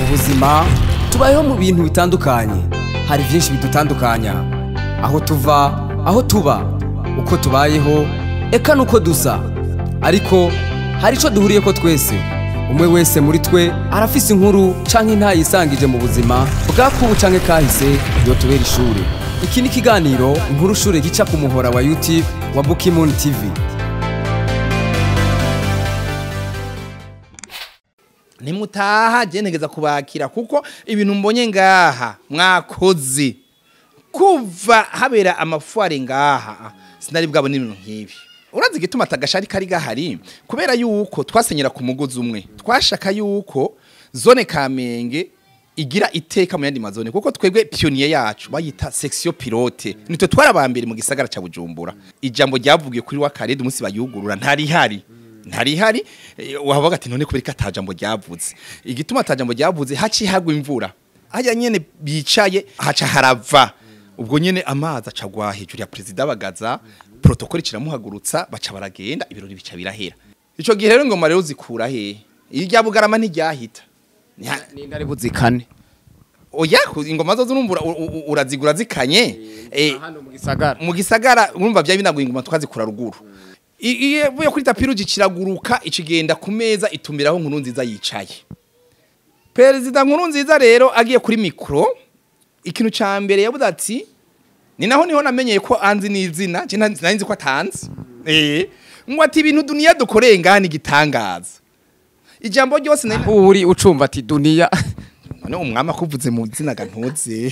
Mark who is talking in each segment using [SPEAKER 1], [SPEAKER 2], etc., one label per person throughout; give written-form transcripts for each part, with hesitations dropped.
[SPEAKER 1] Mu buzima tubayeho mu bintu bitandukanye, hari byinshi bidutandukanya, aho tuva, aho tuba, uko tubayeho, eka nuko dusa. Ariko hari ico duhuriyeko twese. Umwe wese muri twe arafise inkuru canke intayisangije mu buzima bwakubu canke kahise yotubera ishure. Iki ni ikiganiro Inkuru Shure gica ku muhora wa YouTube wa Bukimoon TV.
[SPEAKER 2] Nimutaha je ntegeza kubakira kuko ibintu mbonye ngaha mwakoze kuva habera amafuare ngaha sinari bwabone ibintu nk'ibi. Urazi igituma atagashari kari gahari kubera yuko twasenyera ku mugozi umwe, twashaka yuko zone Kamenge igira iteka mu yandi mazone, kuko twebwe pionnier yacu bayita section pilote, nitwe twarabambere mu gisagara ca Bujumbura. Ijambo ryavugiye kuri wa Karede umunsi bayugurura ntari hari wavuga ati none kubera atajambo ryavuze. Igituma atajambo ryavuze haci hagwa imvura, hajya nyene bicaye haca harava, ubwo nyene amazi acagwa hejuru ya president Bagaza, protocole kiramuhagurutsa, baca baragenda, ibirori bica birahera. Ico gihe rero ingoma rero zikura he irya Bugarama ntiryahita
[SPEAKER 1] Nindari buzikane.
[SPEAKER 2] Oya, ingoma zo zurumbura urazigura zikanye
[SPEAKER 1] hano mu gisagara.
[SPEAKER 2] Mu gisagara urumva bya binaguye ingoma twazikura ruguru. Iye vuye kuri tapiruji kiraguruka ikigenda ku meza itumiraho Nkuru Nziza yicaye. Perezida Nkuru Nziza rero agiye kuri micro, ikintu ca mbere yavuze ati ni naho niho namenyeye ko anzi n'izina, je nari nzi ko atanzi. Ngo ati ibintu dunia dukoreye ngani gitangaza. Ijambo ryose nari
[SPEAKER 1] uri ucumva ati dunia.
[SPEAKER 2] None umwami akuvuze mu zina ga ntuze.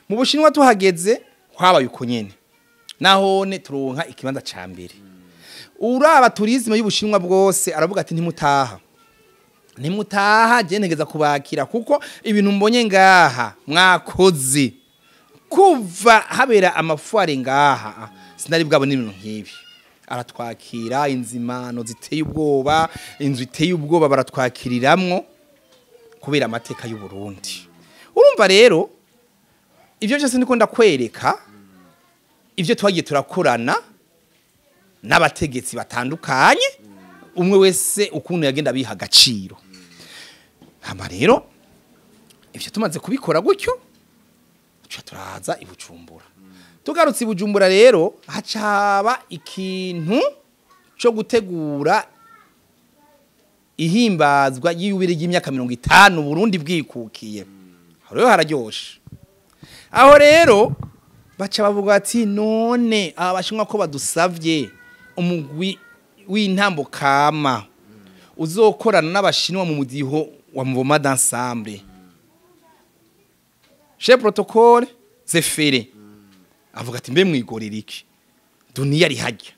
[SPEAKER 2] Mu Bushinwa tuhageze habaye uko nyene, nahone turonka ikibanza ca mbere. Uraba tourisme y'Ubushinwa bwose aravuga ati ntimutaha, nimutaha je ntegeza kubakira kuko ibintu mbonye ngaha mwakoze kuva habera amafuare ngaha sinari bwabone ibintu nk'ibi. Aratwakira inzimano ziteye ubwoba, inzu iteye ubwoba baratwakiriramwo kubera amateka y'u Burundi. Urumva rero ivyo byose ndiko ndakwereka ivyo twagiye turakorana n'abategetsi batandukanye, umwe wese ukuntu yagenda biha agaciro. Hama rero ivyo tumaze kubikora gutyo tuca turaza i Bujumbura. Tugarutse i Bujumbura rero hacaba ikintu cyo gutegura ihimbazwa y'iyubire ry'imyaka 50 Burundi bwikukiye. Aho rero hararyoshe. Aho rero baca bavuga ati none abashinwa ko badusavye umugwi w'intambo kama uzokorana n'abashinwa mu mudiho wa Mouvement d'ensemble. Chef protocole Zefere avuga ati mbe mwigorera iki, dunia rihajya.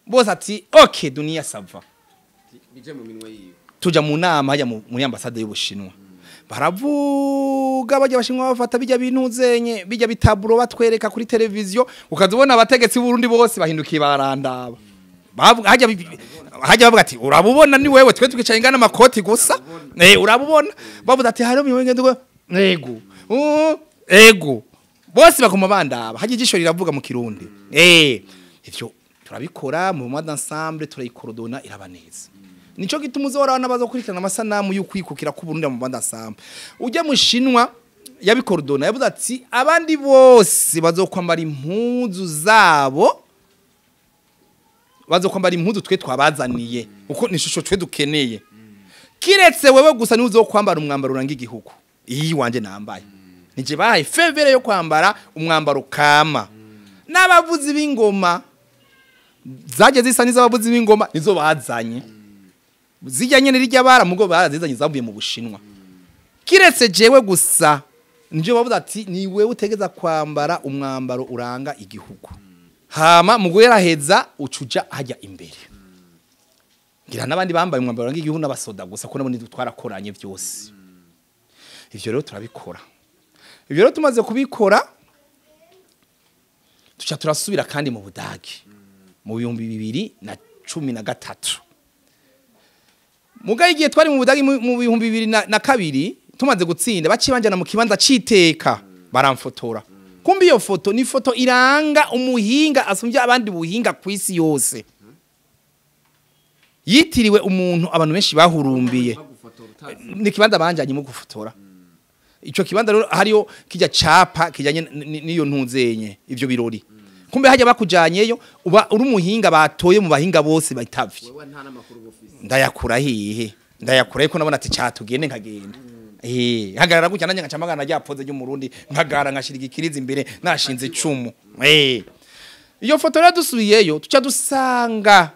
[SPEAKER 2] Bose ati okay dunia sava.
[SPEAKER 1] Bije mu minwe yiwe.
[SPEAKER 2] Tuja mu nama hajya muri ambassade y'Ubushinwa. Baravuga bajya abashinwa bafata bijya bintuzenye bijya bitaburo batwereka kuri televiziyo, ukazubona abategetsi b'Uburundi bose bahindukiye barandaba. Hajya bavuga ati urabubona ni wewe, twe twicaye ingana amakoti gusa. Urabubona. Bavuga ati hariho miwenge ego. Ego. Bose bakoma bandaba. Hajya ijisho riravuga mu Kirundi. Ivyo turabikora mu Mouvement d'ensemble turayikorodona iraba neza. Nico gituma uzora n'abazokurikirana amasanamu y'ukwikukira ku Burundi mu Mouvement d'ensemble. Ujya mushinwa yabikorodona yavuze ati abandi bose bazokwambara impuzu zabo, bazokwambara impuzu twe twabazaniye uko ni shusho twe dukeneye. Kiretse wewe gusa ni uzokwambara umwambaro uranga igihugu. Iyi wanje nambaye. Nije bahaye fevere yo kwambara umwambaro kama. N'abavuzi b'ingoma zaje zisa n'izabavuzi b'ingoma nizo bazanye. Zijya nyene rijya bara mugo barazizanye zavuye mu Bushinwa. Kiretse jewe gusa nje bavuze ati ni wewe utegeza kwambara umwambaro uranga igihugu. Hama muguheraheza ucuja hajya imbere. Ngira nabandi bambaye umwambaro uranga igihugu n'abasoda gusa ko nabo twarakoranye byose. Ivyo rero turabikora. Ivyo rero tumaze kubikora tuca turasubira kandi mu Budage mu 2013. Mugaye igihe twari mu Budage mu 2002 Tumaze gutsinda baciye banjana mu kibanza citeka, baramfotora. Kumbe iyo foto ni foto iranga umuhinga asumbya abandi buhinga ku isi yose, yitiriwe umuntu abantu benshi bahurumbiye. Ni kibanza banjanye mu gufotora. Ico kibanza rero hariyo kijya capa kijanye n'iyo ntuzenye ivyo birori. Kumbe hajya bakujanyeyo uba uri umuhinga batoye mu bahinga bose batavye. Ndayakura hihe? Ndayakura ko nabona ati catugende nkagenda. Hagarara gutya nanje nkacamagana ryapoze ryo Murundi, nkagara nkashira igikiriza imbere nashinze icumu. Iyo foto rero dusubiyeyo tuca dusanga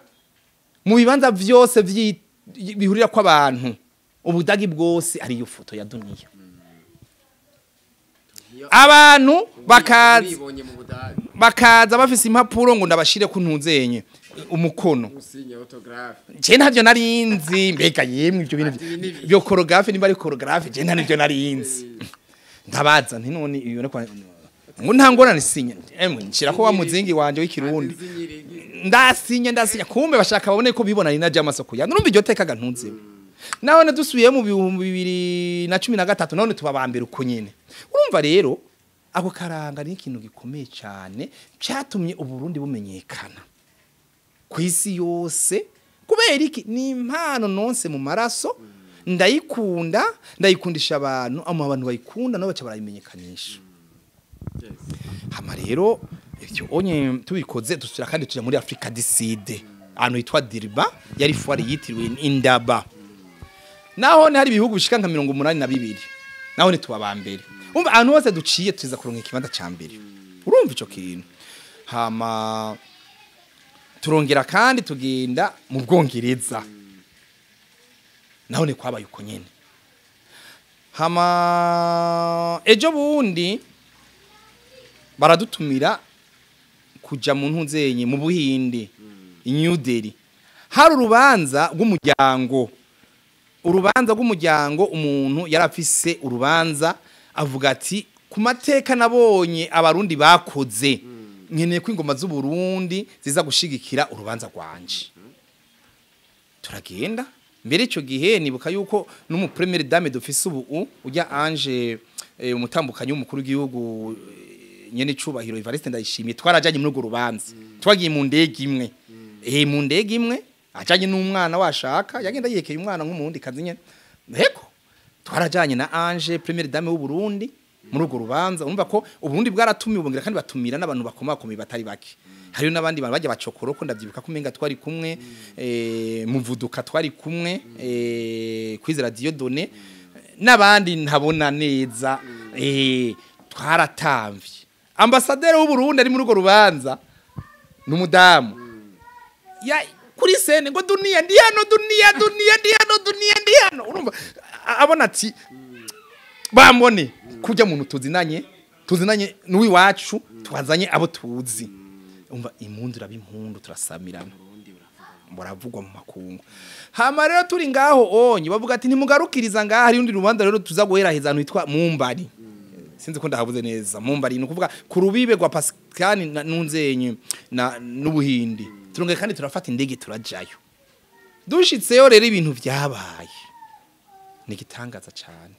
[SPEAKER 2] mu bibanza vyose bihurira ko abantu ubudagi bwose ari iyo foto ya Dunia. Abantu bakaza bafise impapuro ngo ndabashire ku ntuzenye umukono. Je ntavyo narinzi, mbega yemwe ibyo bintu byo choreographe nimba ari choreographe, je ntavyo narinzi. Ndabaza nti none iyo ngo nta ngorane sinya. Emwe nshira ko wa muzingi wanje w'ikirundi. Ndasinya kumbe bashaka babone ko bibona ni naje amasoko ya. Nurumva iryo tekaga ntunze. None dusubiye mu 2013 none tubabambira uko nyene. Urumva rero ako karanga ni ikintu gikomeye cyane cyatumye Uburundi bumenyekana ku isi yose. Kubera iki? Ni impano nonse mu maraso, ndayikunda, ndayikundisha abantu, ama abantu bayikunda nabo baca barayimenyekanisha. Hama rero ivyo onye tubikoze dusubira kandi tuja muri Africa du Sud, ahantu hitwa Durban, yari foire yitiriwe Indaba. Naho ni hari ibihugu bishika nka 82, naho ni tubabambere. Umva ahantu hose duciye tuza kuronka ikibanza ca mbere. Urumva ico kintu. Hama turongera kandi tugenda mu Bwongereza, naho ni kwabaye uko nyene. Hama ejo bundi baradutumira kuja mu ntuzenye mu Buhindi, New Delhi. Hari urubanza rw'umuryango, umuntu yarafise urubanza avuga ati ku mateka nabonye abarundi bakoze, nkeneye ko ingoma z'u Burundi ziza gushigikira urubanza rwanje. Turagenda. Mbere ico gihe nibuka yuko n'umu premier dame d'office ubu ujya Ange, umutambukanyi w'umukuru w'igihugu nyene cubahiro Evariste Ndayishimiye, twarajanye muri urwo rubanza. Twagiye mu ndege imwe. Mu ndege imwe ajanye n'umwana washaka, yagenda yekeye umwana nk'umurundi kazi nyene. Heko twarajanye na Ange premier dame w'u Burundi muri urwo rubanza. Urumva ko Uburundi bwaratumiwe, bongera kandi batumira n'abantu bakomakomeye batari bake. Hariyo n'abandi bantu bajya bacokoroko, ndavyibuka ko umenga twari kumwe, muvuduka twari kumwe, Kwizera Dieudonné n'abandi ntabona neza. Twaratamvye. Ambassadeur w'u Burundi ari muri urwo rubanza n'umudamu ya kuri sene ngo Dunia ndi hano, Dunia, Dunia ndi hano, Dunia ndi hano. Urumva abona ati bambone kujya muntu tuzinanye n'uwiwacu, twazanye abo tuzi. Umva impundu irabimpundu, turasamirana, muravugwa mu makungu. Hama rero turi ngaho onye bavuga ati ntimugarukiriza ngaha, hari undi rubanza rero tuza guheraheza ahantu hitwa Mumbari. Sinzi ko ndahabuze neza. Mumbari ni ukuvuga ku rubibe rwa Pakistan n'unzenye na n'Ubuhindi. Turongeye kandi turafata indege turajayo. Dushitseyo rero ibintu vyabaye ni gitangaza cyane.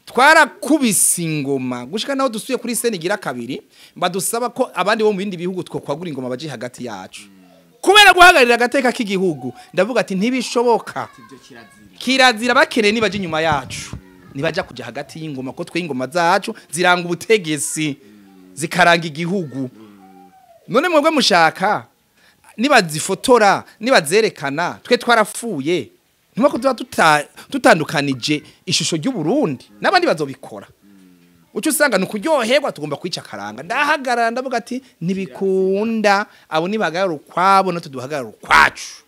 [SPEAKER 2] Twarakubise ingoma gushika naho dusuye kuri sene igira kabiri, badusaba ko abandi bo mu bindi bihugu twokwagura ingoma baje hagati yacu. Kubera guhagarira agateka k'igihugu, ndavuga ati ntibishoboka. Kirazira bakeneye nibaje inyuma yacu. Nibaja kuja hagati y'ingoma ko twe ingoma zacu ziranga ubutegesi, zikaranga igihugu. None mwebwe mushaka nibazifotora, nibazerekana twe twarafuye. Ntimako tuba tutandukanije ishusho ry'u Burundi n'abandi bazobikora. Uco usanga nukuryoherwa, tugomba kwica karanga. Ndahagarara ndavuga ati ntibikunda, abo nibahagarara ukwabo natwe duhagarara ukwacu.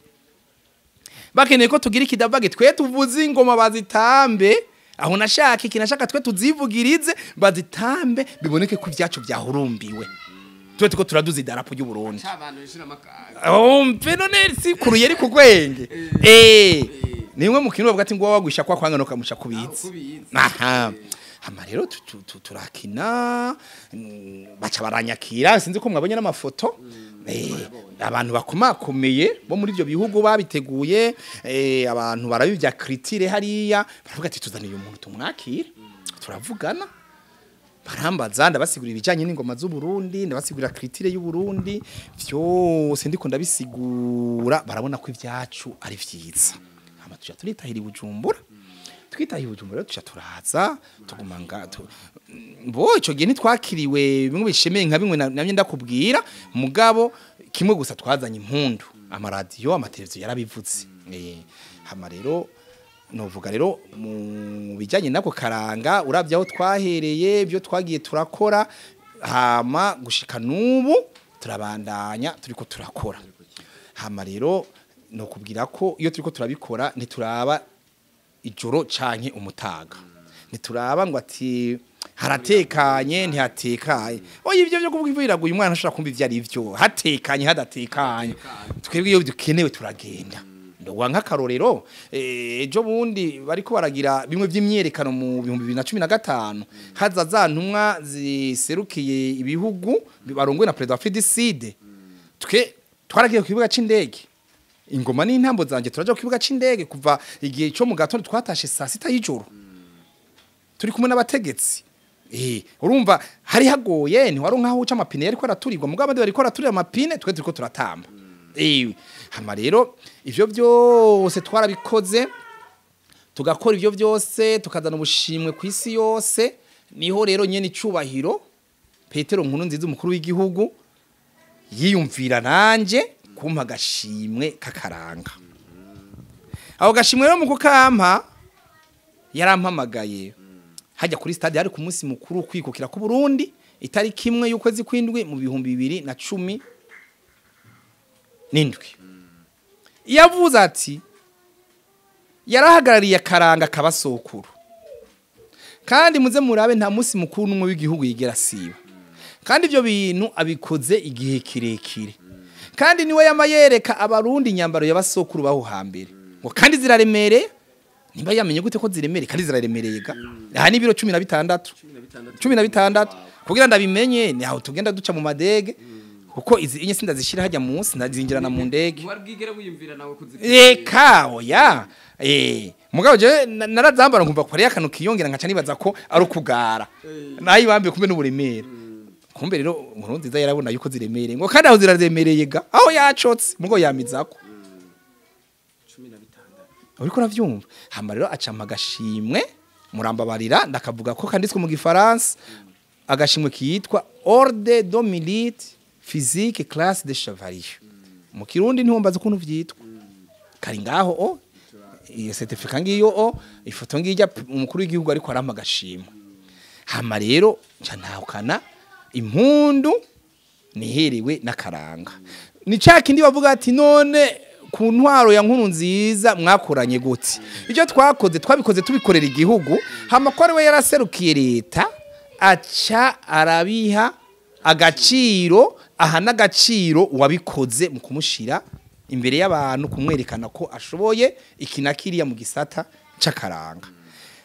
[SPEAKER 2] Bakeneye ko tugira ikidavage, twe tuvuze ingoma bazitambe, aho nashaka iki nashaka twe tuzivugirize bazitambe, biboneke ko ibyacu byahurumbiwe. Twe tuko turaduza idarapo ry'u Burundi. Umve none si kuruye ari kugwenge. Nimwe mu kintu bavuga ati ngo wagwisha kwa kwanga no kamusha kubitse. Aha. Hama rero turakina, baca baranyakira, sinzi ko mwabonye n'amafoto. Abantu bakomakomeye bo muri ibyo bihugu babiteguye, abantu barabibya culture hariya, baravuga ati tuzaniye umuntu tumwakire. Turavugana, barambaza, ndabasigurira ibijyanye n'ingoma z'u Burundi, ndabasigurira culture y'u Burundi, vyose ndiko ndabisigura, barabona ko ivyacu ari vyiza. Hama tuja turitahira i Bujumbura. Twitahiye Bujumbura, tuja turaza tuguma nga bo ico gihe ntitwakiriwe bimwe bishemeye nka bimwe namye ndakubwira, mugabo kimwe gusa twazanye impundu, amaradiyo, amateleviziyo yarabivuze. Hama rero novuga rero mu bijyanye nako karanga, urabye aho twahereye, ibyo twagiye turakora, hama gushika n'ubu turabandanya turiko turakora. Hama rero no kubwira ko iyo turiko turabikora ntituraba ijoro canke umutaga, ntituraba ngo ati haratekanye ntihatekanye. Oya, ibyo byo kuvuga imvura iraguye umwana ashobora kumva ivyo ari vyo, hatekanye hadatekanye, twebwe iyo dukenewe turagenda. Ndogwa nk'akarorero, ejo bundi bariko baragira bimwe vy'imyerekano mu 2015, haza za ntumwa ziserukiye ibihugu barongowe na Perezida wa FDCD. Twe twaragiye ku kibuga c'indege, ingoma n'intambo zanje, turaja ku kibuga c'indege kuva igihe cyo mu gatondo, twatashe saa sita y'ijoro, turi kumwe n'abategetsi. Urumva hari hagoye, ntiwari nkaho uca amapine yariko araturirwa, mugabo abandi bariko baraturira amapine, twe turiko turatamba. Hama rero ivyo byose twarabikoze, tugakora ivyo byose, tukazana ubushimwe ku isi yose. Niho rero nyene icubahiro Petero Nkurunziza, umukuru w'igihugu, yiyumvira nanje kumpa agashimwe k'akaranga. Aho gashimwe rero mu kukampa yarampamagaye hajya kuri stade, hari ku munsi mukuru kwikukira ku Burundi, itariki 1 y'ukwezi kw'indwi mu 2017. Yavuze ati yarahagarariye akaranga kabasokuru, kandi muze murabe nta munsi mukuru n'umwe w'igihugu yigera siba, kandi ibyo bintu abikoze igihe kirekire, kandi niwe yama yereka abarundi inyambaro y'abasokuru baho hambere, ngo kandi ziraremereye. Nimba yamenye gute ko ziremereye? Kandi ziraremereye ga, aha ni ibiro 16, 16. Kugira ndabimenye ni aho tugenda duca mu madege, kuko izi inye sindazishira hajya munsi, ndazinjirana mu ndege.
[SPEAKER 1] Wari wiyumvira nawe kuzikora?
[SPEAKER 2] Eka oya, mugabo je narazambara nkumva ko ari akantu kiyongera, nkaca nibaza ko ari ukugara, nayo ibambe kumbe n'uburemere. Kumbe rero Nkurunziza yarabona yuko ziremereye, ngo kandi aho ziraremereye ga, aho yacotse mugo yamizako
[SPEAKER 1] 16.
[SPEAKER 2] Uriko uravyumva. Hama rero acampa agashimwe, murambabarira ndakavuga ko kanditswe mu gifaransa, agashimwe kitwa Ordre de Mérite Physique classe de chevalier. Mu kirundi ntiwumbaza ukuntu vyitwa, kari ngaho o iyo certificat ngiyo o ifoto ngijya umukuru w'igihugu ariko arampa agashimwe. Hama rero nca ntahukana impundu niherewe n'akaranga. Ni ca kindi bavuga ati none ku ntwaro ya Nkurunziza mwakoranye gute? Ibyo twakoze twabikoze tubikorera igihugu. Hama ko ari we yaraserukiye leta, aca arabiha agaciro, aha n'agaciro uwabikoze mu kumushira imbere y'abantu, kumwerekana ko ashoboye iki na kiriya mu gisata c'akaranga.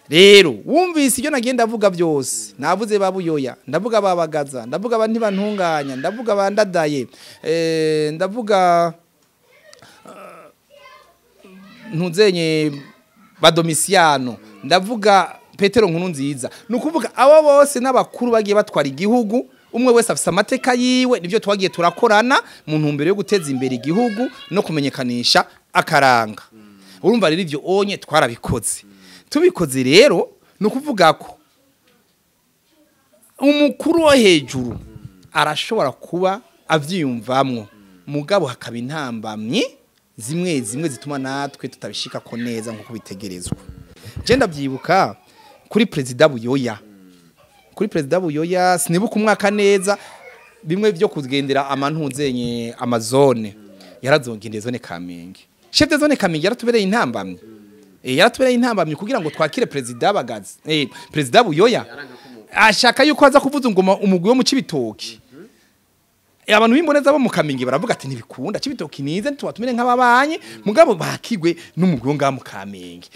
[SPEAKER 2] Rero wumvise ibyo nagenda avuga byose, navuze babuyoya, ndavuga babagaza, ndavuga abantu ntibantunganya, ndavuga bandadaye, ndavuga ntuzenye badomisiyano, ndavuga Petero Nkurunziza. Ni ukuvuga abo bose n'abakuru bagiye batwara igihugu, umwe wese afise amateka yiwe, nivyo twagiye turakorana mu ntumbero yo guteza imbere igihugu no kumenyekanisha akaranga. Urumva rero ivyo onye twarabikoze. Tubikoze rero ni ukuvuga ko umukuru wo hejuru arashobora kuba avyiyumvamwo, mugabo hakaba intambamyi zimwe zimwe zituma natwe tutabishika ko neza nkuko bitegerezwa. Je ndavyibuka kuri Perezida Buyoya, kuri Perezida Buyoya sinibuka umwaka neza, bimwe byo kugendera amantuzenye amazone, yarazogendeye zone Kamenge. Chef de zone Kamenge yaratubereye intambamyi, yaratubereye intambamyi kugira ngo twakire Perezida Bagaza, Perezida Buyoya ashaka yuko aza kuvuza ingoma umugwi wo mu Cibitoki. Abantu b'imboneza bo mu Kamenge baravuga ati ntibikunda Cibitoki nize ntitubatumire nk'ababanye mugabo bakigwe n'umugwi wo ngaha mu Kamenge.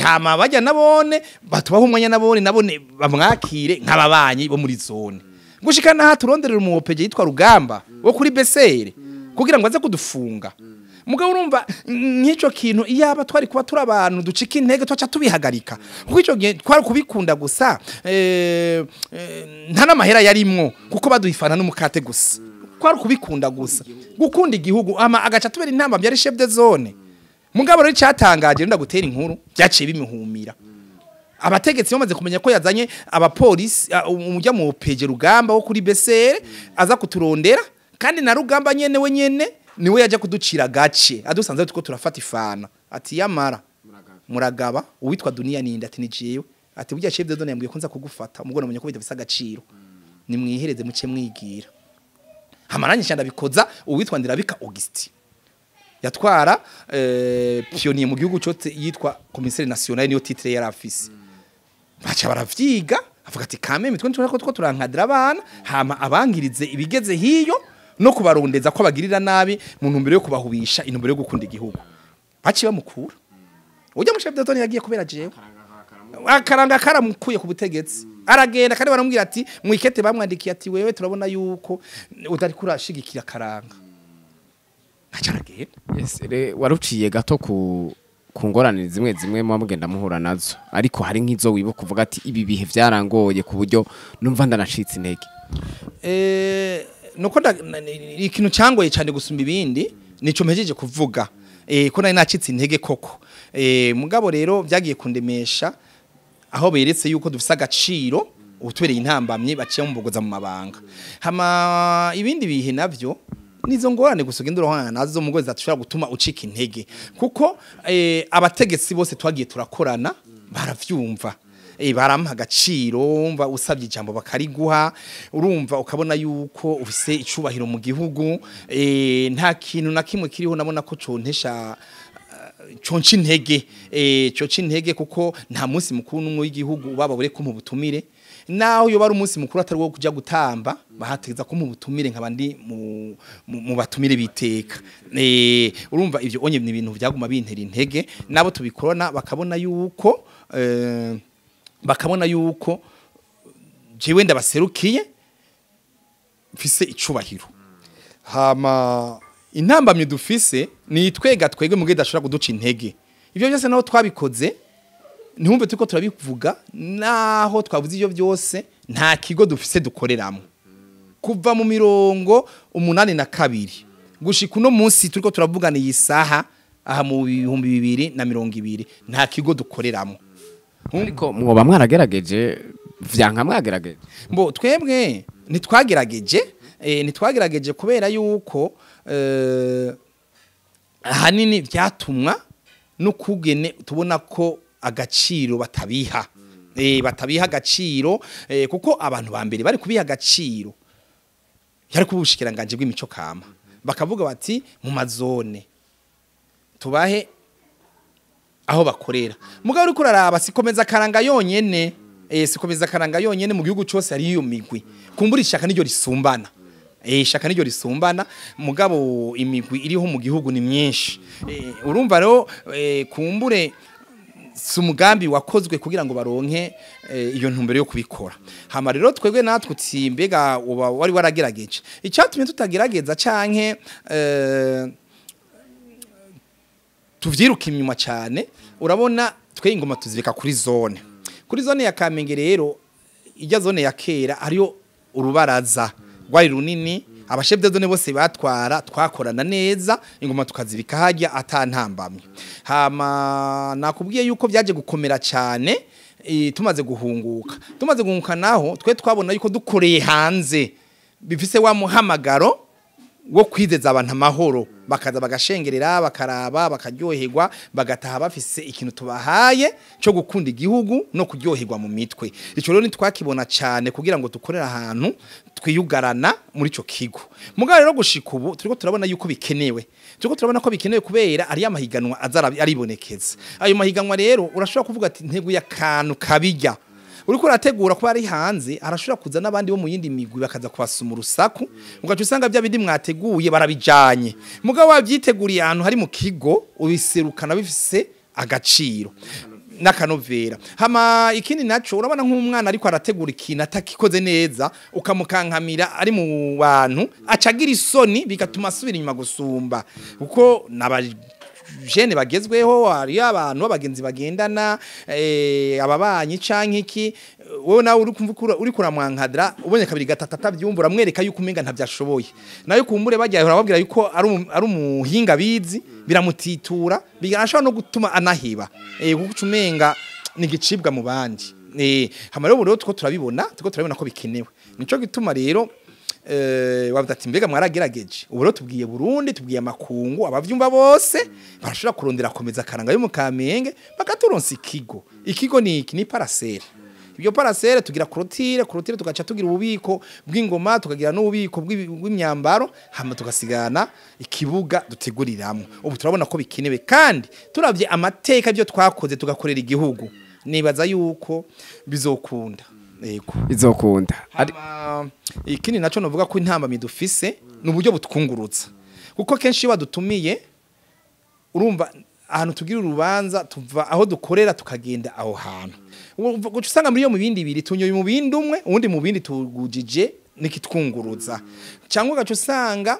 [SPEAKER 2] Hama bajya nabone batubaho umwanya nabone bamwakire nk'ababanyi bo muri zone. Gushika naha turonderera umu OPG yitwa Rugamba wo kuri Besere kugira ngo aze kudufunga. Mugabo urumva nk'ico kintu iyaba twari kuba turi abantu ducika intege twaca tubihagarika, kuko ico gihe twari kubikunda gusa, nta n'amahera yarimwo kuko baduhifana n'umukate gusa, twari kubikunda gusa gukunda igihugu, ama agaca tubera intamba byari chef de zone. Mugabo rero cyatangaje ndagutera inkuru byaciye bimihumira. Abategetsi bamaze kumenya ko yazanye abapolisi, umujya mu OPG Rugamba wo kuri Besere aza kuturondera, kandi na Rugamba nyene we nyene niwe yaje kuducira gace adusanze tuko turafata ifana, ati yamara muragaba uwitwa Dunia ninde, ati ni jewe, ati burya chef de zone yambwiye ko nza kugufata mugona mumenye ko bidafise agaciro, nimwihereze muce mwigira. Hamaranye cyane ndabikoza uwitwa Ndirabika Augustin yatwara pionnier mu gihugu cyose yitwa commissaire national, niyo titre yari afise. Baca baravyiga avuga ati kameme twe ntushaka ko turankadira abana, hama abangirize ibigeze hiyo no kubarondeza ko bagirira nabi mu ntumbero yo kubahubisha intumbero yo gukunda igihugu. Baciye bamukura. Ujya mu chef de zone yagiye kubera jewe akaranga karamukuye ku butegetsi, aragenda kandi baramubwira ati mwikete bamwandikiye ati wewe turabona yuko utari kurashigikira akaranga, aca aragenda.
[SPEAKER 1] Yes, waruciye gato ku ngorane zimwe zimwe muba mugenda muhura nazo, ariko hari nk'izo wibuka kuvuga ati ibi bihe byarangoye ku buryo numva ndanacitse intege.
[SPEAKER 2] Nuko ikintu cyangoye cyane gusumba ibindi nico mpejeje kuvuga, ko nari nacitse intege koko. Mugabo rero byagiye kundemesha aho beretse yuko dufise agaciro utubereye intambamye baciye mubogoza mu mabanga. Hama ibindi bihe navyo nizo ngorane gusa ugenda urahana nazo mugozi zatushobora gutuma ucika intege, kuko abategetsi bose twagiye turakorana baravyumva, barampa agaciro, umva usabye ijambo bakariguha, urumva ukabona yuko ufise icubahiro mu gihugu. Nta kintu na kimwe kiriho nabona ko contesha conca intege, coca intege, kuko nta munsi mukuru n'umwe w'igihugu ubaba bure ko mu butumire, naho yoba ari umunsi mukuru atari wo kuja gutamba bahategeza ko mu butumire nkaba ndi mu batumire biteka. Urumva ivyo onye ni ibintu byaguma bintera intege, nabo tubikorana bakabona yuko jewe ndabaserukiye mfise icubahiro. Hama intambamye dufise ni twega twege muge dashobora kuduca intege. Ivyo byose naho twabikoze ntiwumve tuko turabivuga, naho twavuze ivyo byose nta kigo dufise dukoreramo. Kuva mu 82 gushika uno munsi turiko turavugana iyi saha aha mu 2020 nta kigo dukoreramo.
[SPEAKER 1] Ariko mwoba mwaragerageje vyanka mwagerageje?
[SPEAKER 2] Mbo twebwe ntitwagerageje kubera yuko ahanini byatumwa no kugene tubona ko agaciro batabiha, batabiha agaciro, kuko abantu ba mbere bari kubiha agaciro yari kubushikiranganje bw'imico kama, bakavuga bati mu mazone tubahe aho bakorera. Mugabo uri kuraraba sikomeza akaranga yonyene, sikomeza akaranga yonyene mu gihugu cyose ari iyo migwi, kumbura ishaka niryo risumbana, ishaka niryo risumbana, mugabo imigwi iriho mu gihugu ni myinshi. Urumva rero kumbure si umugambi wakozwe kugira ngo baronke iyo ntumbero yo kubikora. Hama rero twebwe natwe uti mbega uba wari waragerageje, icyatumye tutagerageza canke tuvyiruka inyuma cyane, urabona twe ingoma tuzibika kuri zone. Kuri zone ya Kamenge rero ijya zone ya kera ariyo urubaraza rwari runini, abashef de zone bose batwara twakorana neza, ingoma tukazibika hajya atantambamye. Hama nakubwiye yuko byaje gukomera cyane tumaze guhunguka. Tumaze guhunguka naho twe twabona yuko dukoreye hanze bifise wa muhamagaro wo kwizeza abantu amahoro, bakaza bagashengerera bakaraba bakaryoherwa bagataha bafise ikintu tubahaye cyo gukunda igihugu no kuryoherwa mu mitwe. Ico rero ntitwakibona cyane kugira ngo dukorere ahantu twiyugarana muri ico kigo. Mugabo rero gushika ubu turiko turabona yuko bikenewe, turiko turabona ko bikenewe kubera ari amahiganwa azara aribonekeza. Ayo mahiganwa rero urashobora kuvuga ati ntego y'akantu kabijya, Uriko urategura kuba ari hanze, arashobora kuza n'abandi bo mu yindi migwi bakaza kubasuma urusaku, ugaca usanga bya bindi mwateguye barabijanye. Mugabo wavyiteguriye ahantu hari mu kigo, ubiserukana bifise agaciro n'akanovera. Hama ikindi naco, urabona nk'umwana ariko arategura ikintu atakikoze neza, ukamukankamira ari mu bantu, acagira isoni bigatuma asubira inyuma gusumba, kuko nabajene bagezweho, hari abantu b'abagenzi bagendana, ababanyi canke iki, wowe nawe uri kumva uri kuramwankadra, ubonye kabiri gatatu atavyumva, uramwereka yuko umenga ntavyashoboye. Nayo kumbure bajya urababwira yuko ari umuhinga bizi, biramutitura, bigarashobora no gutuma anahiba, kuko umenga ni gicibwa mu bandi. Hama rero rero tuko turabibona ko bikenewe. Nico gituma rero wavuga ati mbega mwaragerageje. Ubu rero tubwiye Burundi, tubwiye amakungu, abavyumva bose barashobora kurondera komeza akaranga yo mu Kamenge, bakaturonsa ikigo. Ikigo ni iki? Ni parasere. Ibyo parasere tugira clôture tugaca tugira ububiko bw'ingoma, tukagira n'ububiko bw'imyambaro, hama tugasigana ikibuga duteguriramwo. Ubu turabona ko bikenewe, kandi turavye amateka byo twakoze tugakorera igihugu, nibaza yuko bizokunda. Yego,
[SPEAKER 1] bizokunda.
[SPEAKER 2] Ikindi naco novuga ko intambamyi dufise ni uburyo butwungurutsa, kuko kenshi badutumiye urumva ahantu tugira urubanza tuva aho dukorera tukagenda aho hantu, guca usanga muri yo mu bindi bibiri tunyoye mu bindi umwe, uwundi mu bindi tugujije nikitwunguruza, cyangwa ugaca usanga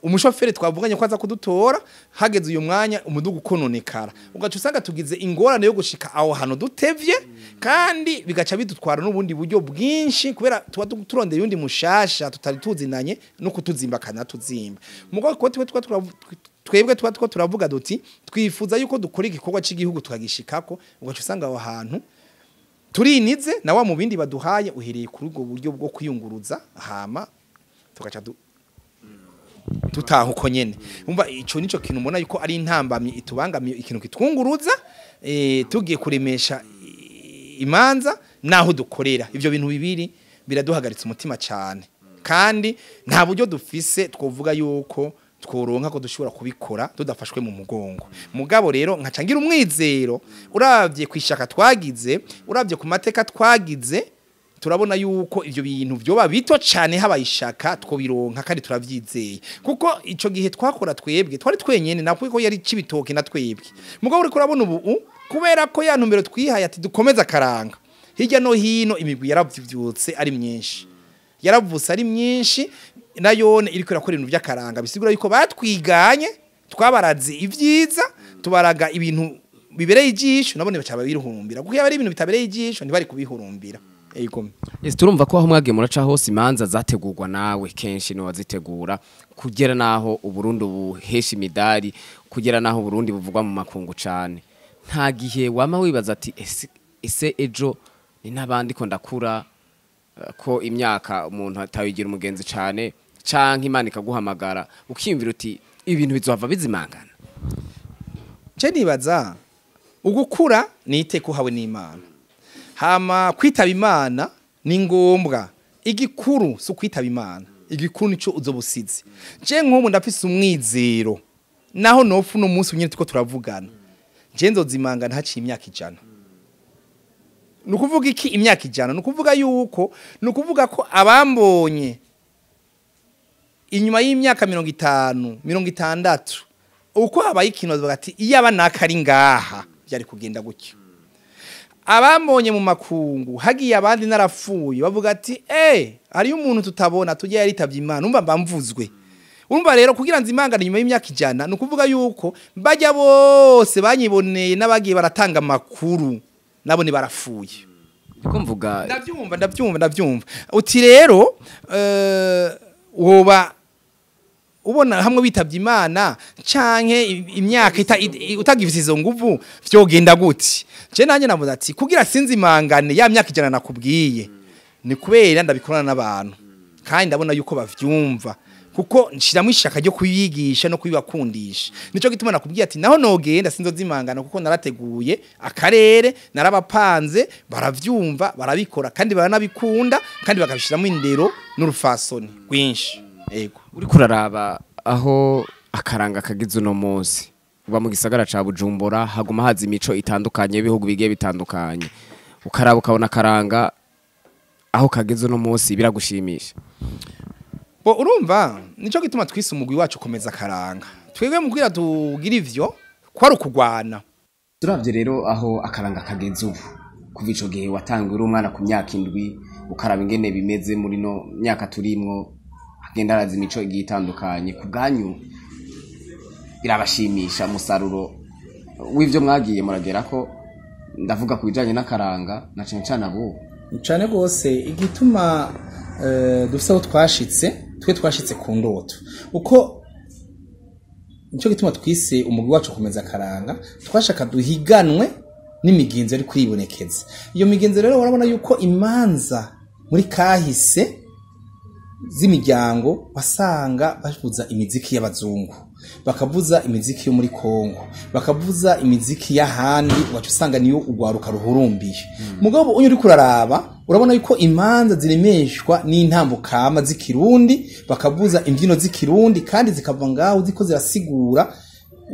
[SPEAKER 2] umushoferi twavuganye ko aza kudutora, hageze uyu mwanya umudugu ukononekara, ugaca usanga tugize ingorane yo gushika aho hantu dutevye, kandi bigaca bidutwara n'ubundi buryo bwinshi, kubera tuba turondeye undi mushasha tutari tuzinanye no kutuzimba kana tuzimba. Mugo ko twebwe tuba turavuga duti twifuza yuko dukora igikorwa cy'igihugu tukagishikako, ugaca usanga aho hantu turinize na wa mu bindi baduhaye uhereye kuri ubwo buryo bwo kwiyunguruza, hama tugaca tutaha uko nyene. Umva ico nico kintu mbona yuko ari intambamyi itubangamiye, ikintu kitwunguruza, tugiye kuremesha imanza naho dukorera. Ivyo bintu bibiri biraduhagaritse umutima cyane, kandi nta buryo dufise twovuga yuko tworonka ko dushobora kubikora tudafashwe mu mugongo. Mugabo rero nkacangira umwizero, uravye kwishaka twagize, uravye ku mateka twagize, turabona yuko ivyo bintu vyoba bito cyane habayishaka twobironka, kandi turavyizeye, kuko ico gihe twakora twebwe twari twenyene, nako ko yari cibitoke na twebwe. Mugabo uri kurabona ubu kubera ko ya ntumbero twihaye ati dukomeza karanga hirya no hino, imigwi yaravyutse ari myinshi, yaravutse ari myinshi, nayone iriko irakora ibintu by'akaranga, bisigura yuko batwiganye, twabaraze ivyiza, tubaraga ibintu bibereye ijisho, nabone baca babiruhumbira, kuko yaba ari ibintu bitabereye ijisho ntibari kubihurumbira. Ego,
[SPEAKER 1] turumva ko aho mwagiye muraca hose imanza zategurwa nawe kenshi no wazitegura, kugera naho Uburundi buhesha imidari, kugera naho Uburundi buvugwa mu makungu cane. Nta gihe wama wibaza ati ese ejo ni nabandi ko ndakura, ko imyaka umuntu atayigira umugenzi cane, canke Imana ikaguhamagara ukiyumvira uti ibintu bizohava bizimangana?
[SPEAKER 2] Je nibaza ugukura ni iteka uhawe n'Imana, hama kwitaba Imana ni ngombwa. Igikuru si ukwitaba Imana, igikuru nico uzobusize. Je nk'ubu ndafise umwizero, naho nopfa uno munsi nyene tuko turavugana, je nzozimangana haciye imyaka 100. Nukuvuga iki imyaka 100? Nukuvuga yuko, nukuvuga ko abambonye inyuma y'imyaka 50, 60, uko habaye ikintu bavuga ati iyaba nakari ngaha byari kugenda gutyo. Abambonye mu makungu hagiye abandi narapfuye bavuga ati hariyo umuntu tutabona tujye yaritavye Imana, umva mbamvuzwe. Urumva rero kugira nzimangane nyuma y'imyaka 100, nukuvuga yuko bajya bose banyiboneye n'abagiye baratanga amakuru nabo ni barafuye.
[SPEAKER 1] Ndiko mvuga
[SPEAKER 2] ndabyumva. Uti rero woba ubona hamwe bitavye Imana canke imyaka utagifise izo nguvu vyogenda gute? Je nanye navuze ati kugira sinzimangane ya myaka 100 nakubwiye, ni kubera ndabikorana n'abantu kandi ndabona yuko bavyumva, kuko nshiramo ishaka ryo kuyigisha no kubibakundisha. Nico gituma nakubwiye ati naho nogenda sinzozimangana, kuko narateguye akarere, narabapanze, baravyumva, barabikora kandi baranabikunda, kandi bakabishiramo indero n'urufasoni rwinshi. Ego,
[SPEAKER 1] uri kuraraba aho akaranga kagize uno munsi, uba mu gisagara ca Bujumbura, haguma haza imico itandukanye y'ibihugu bigiye bitandukanye. Ukaraba ukabona akaranga aho kageze uno munsi, biragushimisha.
[SPEAKER 2] Bo urumva nico gituma twise umugwi wacu komeza akaranga. Twebwe mubwira tugira ivyo kwari ukugwana.
[SPEAKER 1] Turavye rero aho akaranga kageze ubu, kuva ico gihe watanguye uri umwana ku myaka 7, ukaraba ingene bimeze muri no myaka turimwo, hagenda haraza imico igiye itandukanye. Ku bwanyu birabashimisha umusaruro w'ivyo mwagiye muragerako? Ndavuga ku bijanye n'akaranga na cane cane abo
[SPEAKER 2] Cane gose. Igituma dufise aho twashitse, twe twashitse ku ndoto, uko nico gituma twise umugwi wacu komeza akaranga. Twashaka duhiganwe n'imigenzo ari kwibonekeza. Iyo migenzo rero, urabona yuko imanza muri kahise z'imiryango wasanga bavuza imiziki y'abazungu, bakavuza imiziki yo muri Kongo, bakavuza imiziki y'ahandi, ugaca usanga niyo urwaruka ruhurumbiye. Mugabo unyu uriko uraraba, urabona yuko imanza ziremeshwa n'intambukama z'ikirundi, bakavuza imbyino z'ikirundi, kandi zikava ngaho ziko zirasigura.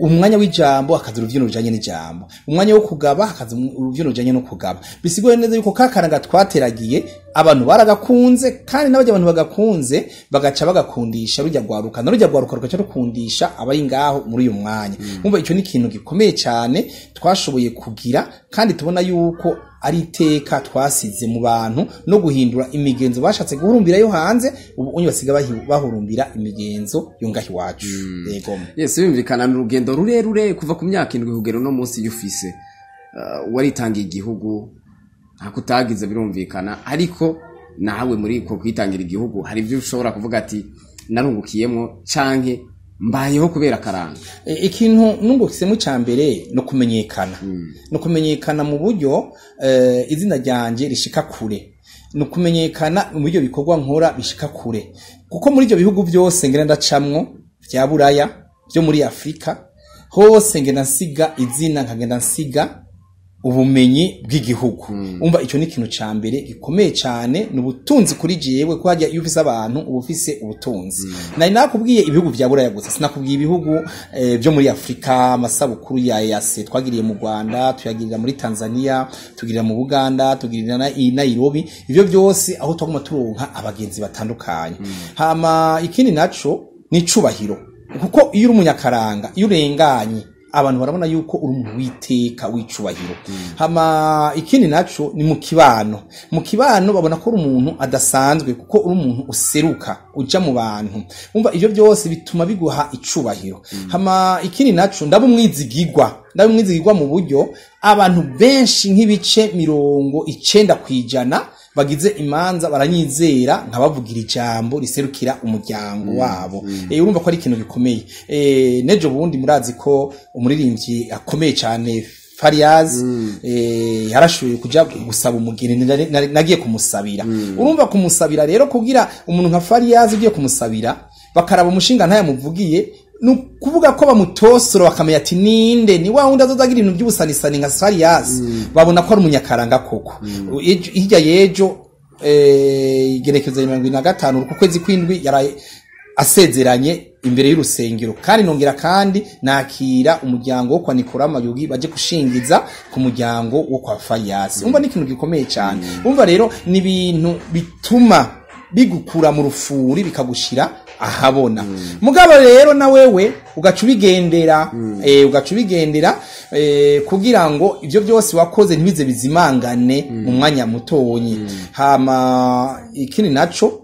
[SPEAKER 2] Umwanya w'ijambo hakaza uruvyino rujanye n'ijambo, umwanya wo kugaba hakaza uruvyino rujanye no kugaba. Bisigoye neza yuko kakaranga twateragiye abantu baragakunze, kandi n'abajya abantu bagakunze bagaca bagakundisha rujya rwaruka, na rujya rwaruka rugaca rukundisha abari ngaho muri uyu mwanya. Umva, ico ni ikintu gikomeye cyane twashoboye kugira, kandi tubona yuko ari iteka twasize mu bantu no guhindura imigenzo bashatse guhurumbira yo hanze. Ubu unyu basiga bahurumbira imigenzo yo ngaho iwacu. Yego.
[SPEAKER 1] Yes, bimvikana, ni urugendo rurerure kuva ku myaka 7 kugera uno munsi yufise. Waritangiye igihugu ntako utagize, birumvikana, ariko nawe muri ko kwitangira igihugu hari ibyo ushobora kuvuga ati narungukiyemwo canke mbayeho kubera akaranga.
[SPEAKER 2] Ikintu nungukisemo cya mbere no kumenyekana, no kumenyekana mu buryo izina ryanje rishika kure, no kumenyekana mu buryo bikorwa nkora bishika kure, kuko muri ibyo bihugu byose ngenda ndacamwo vya Buraya, byo muri Afrika hose, ngenda nsiga izina, nkagenda nsiga ubumenyi bw'igihugu. Umva, ico ni ikintu ca mbere gikomeye cyane, ni ubutunzi kuri jewe, ko hajya iyo ufise abantu uba ufise ubutunzi. Nari nakubwiye ibihugu vya Buraya gusa, sinakubwiye ibihugu byo muri Afrika. Amasabukuru ya EAC twagiriye mu Rwanda, tuyagirira muri Tanzania, tugirira mu Buganda, tugirira na i Nairobi. Ivyo byose aho twaguma turonka abagenzi batandukanye. Hama ikindi naco ni icubahiro, kuko iyo uri umunyakaranga, iyo urenganye abantu barabona yuko uri umuntu witeka, wicubahiro. Hama ikindi naco ni mu kibano. Mu kibano babona ko uri umuntu adasanzwe, kuko uri umuntu useruka uja mu bantu. Umva, ivyo byose bituma biguha icubahiro. Hama ikindi naco, ndaba umwizigigwa, ndaba umwizigigwa mu buryo abantu benshi, nk'ibice 90% bagize imanza, baranyizera nkabavugira ijambo riserukira umuryango wabo. Urumva ko ari ikintu gikomeye. Nejo bundi murazi ko umuririmbyi akomeye cyane Fariaz yarashoboye kuja gusaba umugeni, nagiye kumusabira. Urumva, kumusabira rero, kugira umuntu nka Fariaz ugiye kumusabira, bakaraba umushinga ntayamuvugiye, ni ukuvuga ko bamutosora bakamenya ati ninde? Ni wa wundi azozagira ibintu by'ubusanisani nka Fariaz. Babona ko ari umunyakaranga koko. Hirya y'ejo, igerekezo ya 75 ku kwezi kw'indwi, yaraye asezeranye imbere y'urusengero, kandi nongera kandi nakira umuryango wo kwa Nicolas Mayugi baje gushingiza ku muryango wo kwa Farias. Umva, ni ikintu gikomeye cyane. Umva rero, ni ibintu bituma bigukura mu rufuri bikagushira ahabona. Mugabo rero na wewe ugaca ubigendera, ugaca ubigendera kugira ngo ibyo byose wakoze ntibize bizimangane mu mwanya mutonyi. Hama ikindi naco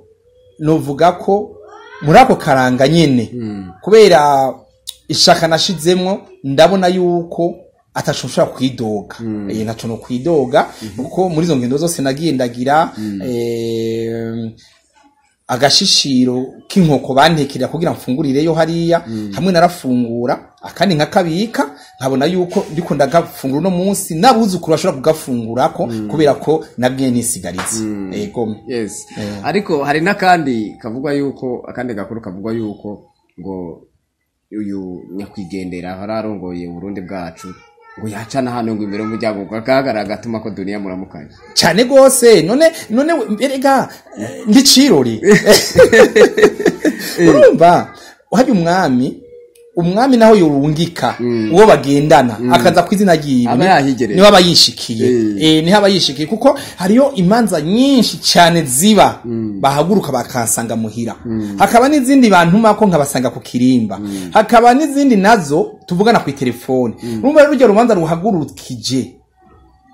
[SPEAKER 2] novuga ko muri ako karanga nyene, kubera ishaka nashizemwo, ndabona yuko ataco nshobora kwidoga. Ntaco no kwidoga, kuko muri izo ngendo zose nagiye ndagira, agashishiro k'inkoko bantekerera kugira mfungurireyo hariya, hamwe narafungura akandi nkakabika, nkabona yuko ndiko ndagafungura uno munsi n'abuzukuru bashobora kugafungurako, kubera ko nabwiye nisigarize. Yego.
[SPEAKER 1] Yes, ariko hari n'akandi kavugwa yuko, akandi gakuru kavugwa yuko ngo uyu nyakwigendera ahora arongoye Uburundi bwacu ngo yacana hano ngo imbere y'umuryango ngo akahagarara agatuma ko dunia muramukanye.
[SPEAKER 2] Cyane gose. None erega ndicirori, urumva hajya umwami Umwami naho yorungika uwo bagendana akaza kwizina ryiwe, niho aba yishikiye. Niho aba yishikiye, kuko hariyo imanza nyinshi cyane ziba bahaguruka bakansanga muhira, hakaba n'izindi bantuma ko nkabasanga ku kirimba, hakaba n'izindi nazo tuvugana ku telefone. Urumva rero uryo rubanza ruhagurukije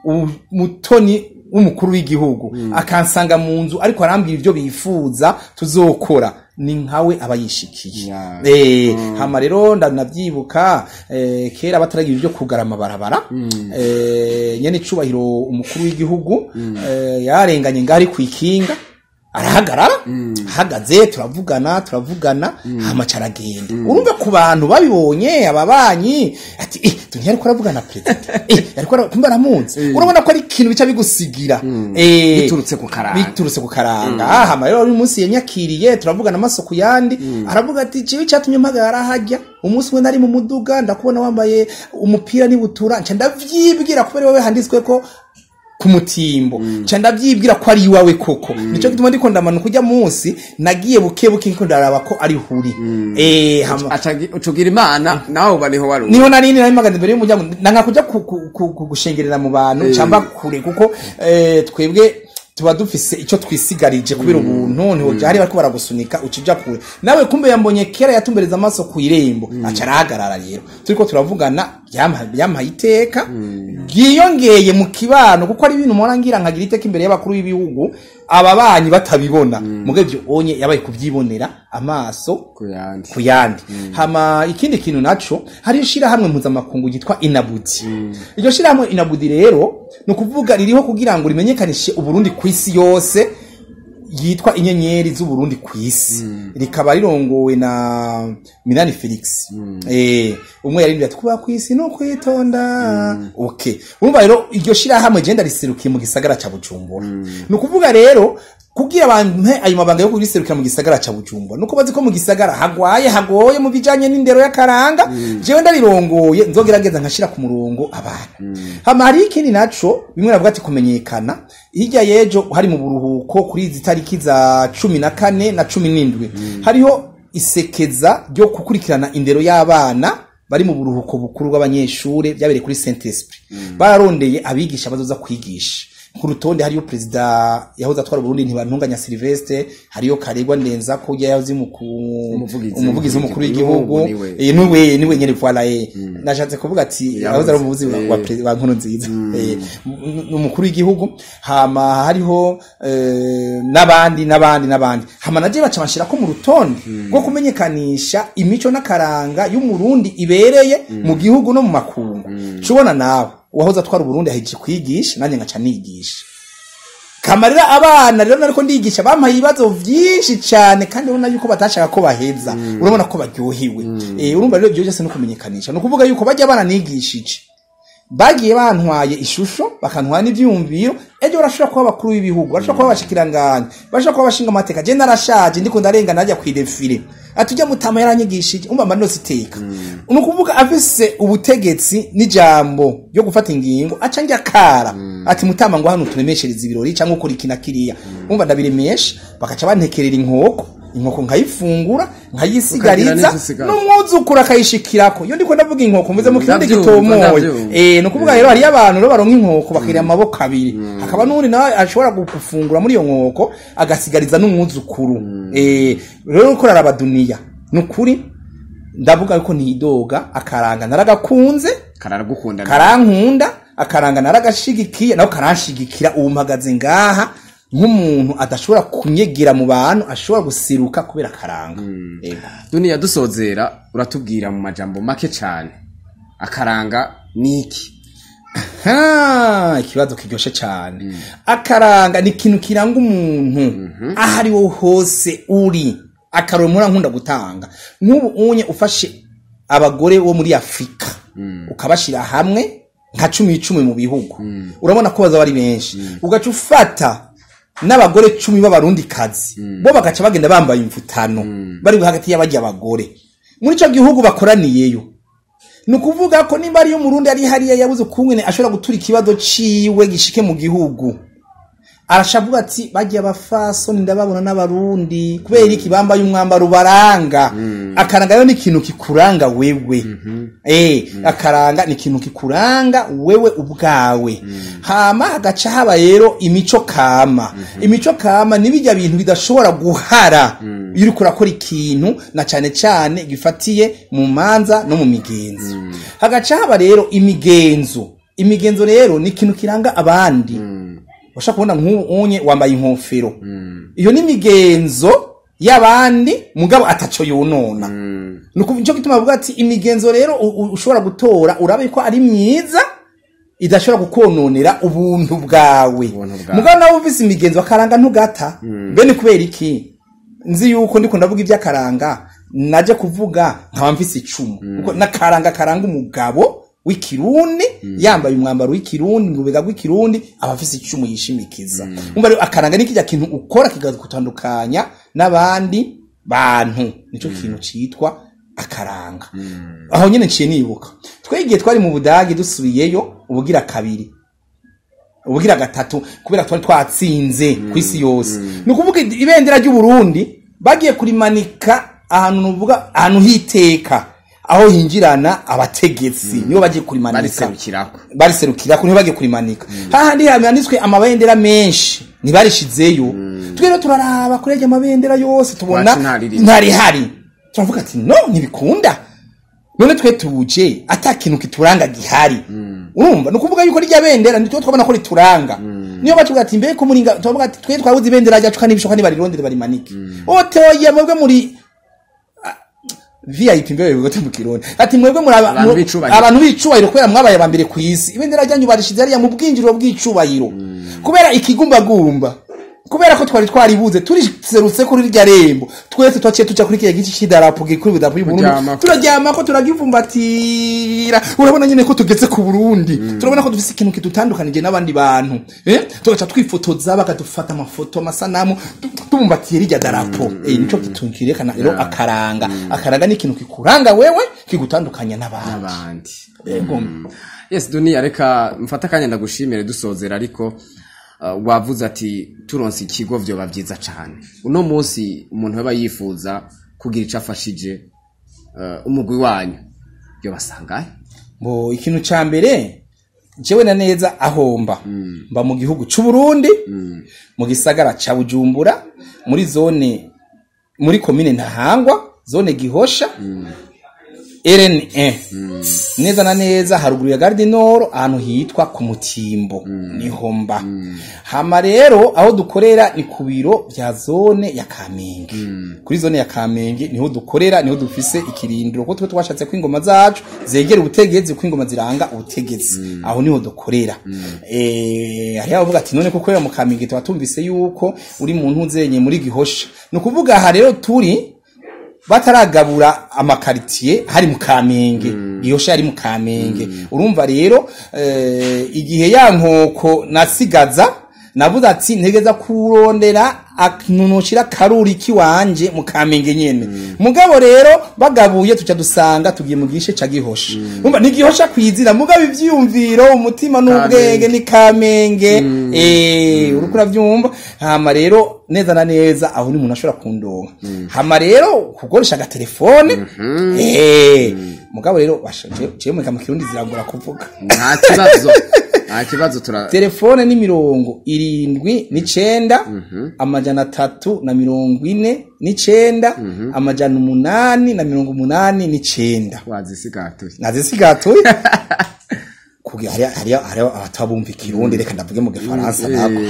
[SPEAKER 2] umutoni w'umukuru w'igihugu akansanga mu nzu, ariko arambwira ibyo bifuza tuzokora, ni nkawe aba yishikiye. Hama rero ndanavyibuka kera bataragira ibyo kugara amabarabara, nyene icubahiro umukuru w'igihugu yarenganye ngari kwikinga, arahagarara, ahagaze turavugana hama caragenda. Urumva ku bantu babibonye ababanyi ati dunya ariko aravugana president, ariko kumba aramunze. Urabona ko ari ikintu bica bigusigira biturutse ku karanga. Hama rero uyu munsi yanyakiriye turavugana amaso ku yandi, aravuga ati ciwe cyatumye mpagarara hajya umunsi we nari mu muduga ndakubona wambaye umupira n'ibutura, nca ndavyibwira kubera wewe handitswe ko ku mutimbo, nca ndavyibwira ko ari iwawe koko. Nico gituma ndiko ndamanuka ujya munsi nagiye buke buke nko ndaraba ko ari huri.
[SPEAKER 1] Ucugira Imana nawe uba niho wari,
[SPEAKER 2] niho nari nari mpagaze imbere y'umuryango, nanka kuja gushengerera mu bantu camba kure, kuko twebwe tuba dufise ico twisigarije kubera ubuntu, niho jari bariko baragusunika ucija kure. Nawe kumbe yambonye kera yatumbereza amaso ku irembo, aca arahagarara. Rero turiko turavugana byampaye iteka ryiyongeye mu kibano, kuko ari ibintu mpora ngira nkagira iteka imbere y'abakuru b'ibihugu ababanyi batabibona, muga ivyo onye yabaye kuvyibonera amaso ku yandi. Hama ikindi kintu naco, hari ishirahamwe mpuzamakungu yitwa Inabudi. Iryo shirahamwe Inabudi rero ni ukuvuga ririho kugira ngo rimenyekanishe Uburundi ku isi yose, yitwa inyenyeri z'Uburundi ku isi, rikaba rirongowe na Minani Felix. Umwe yaririmbye ati kuba ku isi no kwitonda. Okay, urumva rero iryo shirahamwe je ndariserukiye mu gisagara ca Bujumbura. Ni ukuvuga rero kugira abantu ayo mabanga yo kuriserukira mu gisagara ca Bujumbura, nuko bazi ko mu gisagara hagwaye hagoye mu bijanye n'indero y'akaranga, jewe ndarirongoye nzogerageza nkashira ku murongo abana. Hama hari ikindi naco bimwe navuga ati kumenyekana, hirya yejo hari mu buruhuko kuri izi tariki za 14 na 17 hariho isekeza ryo gukurikirana indero y'abana bari mu buruhuko bukuru bw'abanyeshure, byabereye kuri Saint Esprit. Bararondeye abigisha bazoza kwigisha. Ku rutonde hariyo president yahoze atwara Burundi Ntibantunganya Sylvestre, hariyo Karegwa Ndenza ko yahoze umuvugizi w'umukuru w'igihugu, niwe nyene voilà. Nashatse kuvuga ati yahoze ari umuvugizi wa nkuru nziza umukuru w'igihugu. Hama hariho n'abandi n'abandi. Hama naje baca bashira ko mu rutonde rwo kumenyekanisha imico n'akaranga y'Umurundi ibereye mu gihugu no mu makungu. Cubona nawe uwahoze atwara Burundi ahije kwigisha, nanjye ngaca nigisha. Kamarira abana rero nariko ndigisha bampaye ibibazo vyinshi cyane, kandi urabona yuko batashaka ko baheza, urabona ko baryohewe. Urumva rero ibyo byose no kumenyekanisha, no kuvuga yuko bajya abana nigishije bagiye bantwaye ishusho bakantwara n'ivyumviro, ejo barashobora kuba abakuru b'ibihugu, barashobora kuba abashikiranganje, barashobora kuba abashinga amateka. Je narashaje ndiko ndarengana najya kwidefire atujya mutama yaranyigishije, umva mba iteka. Ni ukuvuga afise ubutegetsi n'ijambo ryo gufata ingingo, aca njya kara ati mutama ngo hano turemeshereza ibirori cyangwa ukora iki na kiriya, umva ndabiremesha, bakaca bantekerera inkoko nkayifungura nkayisigariza n'umwuzukuru akayishikirako. Iyo ndiko ndavuga inkoko mvuze mu kirundi gitomoye. No kuvuga rero hari abantu rero baronka inkoko bakirira amaboko abiri, hakaba n'undi nawe ashobora gufungura muri iyo nkoko agasigariza n'umwuzukuru. Rero uko arabaduniya nukuri ndavuga ko ntidoga akaranga naragakunze,
[SPEAKER 1] kararagukunda,
[SPEAKER 2] karankunda, akaranga naragashigikiye naho karanshigikira. Ubu mpagaze ngaha nk'umuntu adashobora kunyegira mu bantu, ashobora gusiruka kubera akaranga.
[SPEAKER 1] Dunia dusozera uratubwira mu majambo make cyane, akaranga niki?
[SPEAKER 2] Ikibazo kiryoshe cyane. Akaranga ni ikintu kiranga umuntu aho ari wo hose uri. Akaroro mpora nkunda gutanga, nk'ubu unye ufashe abagore bo muri Afrika ukabashira hamwe nka 10 mu bihugu, urabona ko bazaba ari benshi. Ugaca ufata n'abagore 10 b'abarundi kazi, bo bagaca bagenda bambaye imvutano bari hagati y'abajya abagore muri ico gihugu bakoraniyeyo. Nukuvuga ko nimba ari umurundi ari hariya yabuze ukungene ashobora gutura ikibazo ciwe gishike mu gihugu, Arashavuga ati bagiye abafasoni ndababona n'abarundi kubera iki bambaye umwambaro baranga. Akaranga rero ni ikintu kikuranga wewe. Akaranga ni ikintu kikuranga wewe ubwawe. Hama hagaca haba rero imico kama. Imico kama ni bijya bintu bidashobora guhara iyo uriko urakora ikintu na cane cane gifatiye mu manza no mu migenzo. Hagaca haba rero imigenzo. Imigenzo rero ni ikintu kiranga abandi. Ushaka kubona nk'unye wambaye inkofero. Iyo ni imigenzo y'abandi mugabo ataco yonona. Nuko nico gituma bavuga ati imigenzo rero ushobora gutora urabe ko ari myiza idashobora kukononera ubuntu bwawe. Mugabo nawe ufise imigenzo akaranga ntugata. Bene kubera iki? Nzi yuko ndiko ndavuga iby'akaranga naje kuvuga nkaba mfise icumu. Kuko nakaranga karanga umugabo w'ikirundi yambaye umwambaro w'ikirundi mu rubega rw'ikirundi aba afise icumu yishimikiza. Umva rero akaranga ni kijya kintu ukora kigakutandukanya n'abandi bantu, nico kintu citwa akaranga. Aho nyene nciye nibuka twegiye twari mu Budagi dusubiyeyo ubugira kabiri ubugira gatatu kubera twari twatsinze kwisi yose. Ni ukuvuga ibendera ry'u Burundi bagiye kurimanika ahantu nuvuga ahantu hiteka aho hinjirana abategetsi nibo bagiye kurimanika bariserukirako nibo bagiye kurimanika. Hahandi hamanitswe amabendera menshi ntibarishizeyo. Twe rero turaraba kuri amabendera yose tubona ntari hari, turavuga ati no ntibikunda, none twe tuje ata kintu kituranga gihari. Urumva ni ukuvuga yuko rya bendera nitwo twabona ko rituranga. Niyo bacuga ati mbe ko muringa twavuga ati twe twabuze ibendera ryacu kandi ibishoka nibarirondere barimanike. Otoye mwebwe muri VIP mbe bigote mu Kirundi ati mwebwe muri abantu bicubahiro kubera mwabaye abambere ku isi ibendera ryanyu barishize ariya mu bwinjiriro bw'icubahiro kubera ikigumbagumba kubera ko twari twaribuze turiserutse kuri rya rembo twese twaciye tuja kuri kiya gici c'idarapo gikuru bidapo y'u Burundi turaryama ko turagivumbatira. Urabona nyene ko tugeze ku Burundi turabona ko dufise ikintu kidutandukanije n'abandi bantu tugaca twifotoza bakadufata amafoto amasanamu tubumbatiye rya darapo. Nico kitunkirekana rero akaranga. Akaranga ni ikintu kikuranga wewe kigutandukanya n'abandi. Yego.
[SPEAKER 1] Yes Dunia, reka mfata kanya ndagushimire dusozera, ariko wavuze ati turonse ikigo vyoba vyiza cane. Uno munsi umuntu yaba yifuza kugira ico afashije umugwi wanyu byo basangaye
[SPEAKER 2] bo ikintu ca mbere jewe na neza ahomba mba mu gihugu c'u Burundi mu gisagara ca Bujumbura muri zone muri commune Ntahangwa zone Gihosha RN1 neza na neza haruguru ya Gare du Nord ahantu hitwa ku Mutimbo niho mba. Hama rero aho dukorera ni ku biro bya zone ya Kamenge. Kuri zone ya Kamenge niho dukorera, niho dufise ikirindiro kuko twe twashatse ko ingoma zacu zegera ubutegetsi, ko ingoma ziranga ubutegetsi. Aho niho dukorera. Hari abavuga ati none kuko mu Kamenge twatumvise yuko uri mu ntuzenye muri Gihosha. Ni ukuvuga aha rero turi bataragabura amakaritiye hari mu Kamenge, Gihosha hari mu Kamenge. Urumva rero igihe ya nkoko nasigaza navuze ati ntegeza kurondera akinunukira karuri kiwanje mu Kamenge nyene. Mugabo rero bagabuye tuca dusanga tugiye mu gishe ca Gihosha. Urumva ni Gihosha kwizira mugabo ivyiyumviro umutima n'ubwenge ni Kamenge. Urukura vyumva. Hama rero neza na neza aho ni umuntu ashobora kundonka. Hama rero kugoresha agatelefone mugabo rero bashaje je mu Kirundi ziragora kuvuga.
[SPEAKER 1] Nta kibazo. Nta kibazo tura
[SPEAKER 2] telefone ni 79 349 889.
[SPEAKER 1] Wazisigatuye.
[SPEAKER 2] Nazisigatuye. Kugira hari abatabumva Kirundi reka ndavuge mu Gifaransa nako.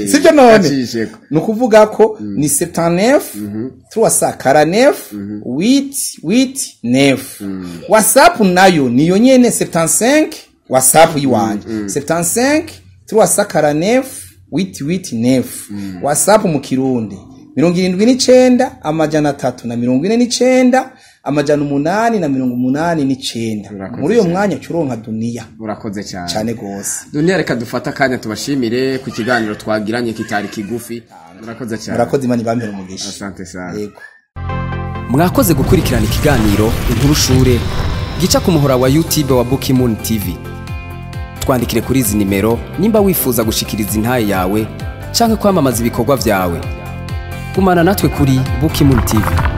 [SPEAKER 2] Sivyo none? No kuvuga ko ni 79 349 8 8 9. WhatsApp nayo niyo nyene 75 WhatsApp yiwanje 75 349 8 8 9. WhatsApp mu Kirundi 79 349 889. Muri uyo mwanya curonka Dunia.
[SPEAKER 1] Urakoze cyane.
[SPEAKER 2] Cyane gose.
[SPEAKER 1] Dunia, reka dufata kanya tubashimire ku kiganiro twagiranye kitari kigufi. Murakoze cyane.
[SPEAKER 2] Murakoze, Imana ibamere umugisha.
[SPEAKER 1] Asante sana.
[SPEAKER 2] Yego.
[SPEAKER 1] Mwakoze gukurikirana ikiganiro Inkuru Shure gica ku muhora wa YouTube wa Bukimun TV. Twandikire kuri izi nimero nimba wifuza gushikiriza intaye yawe canke kwamamaza ibikorwa vyawe. Gumana natwe kuri Bukimun TV.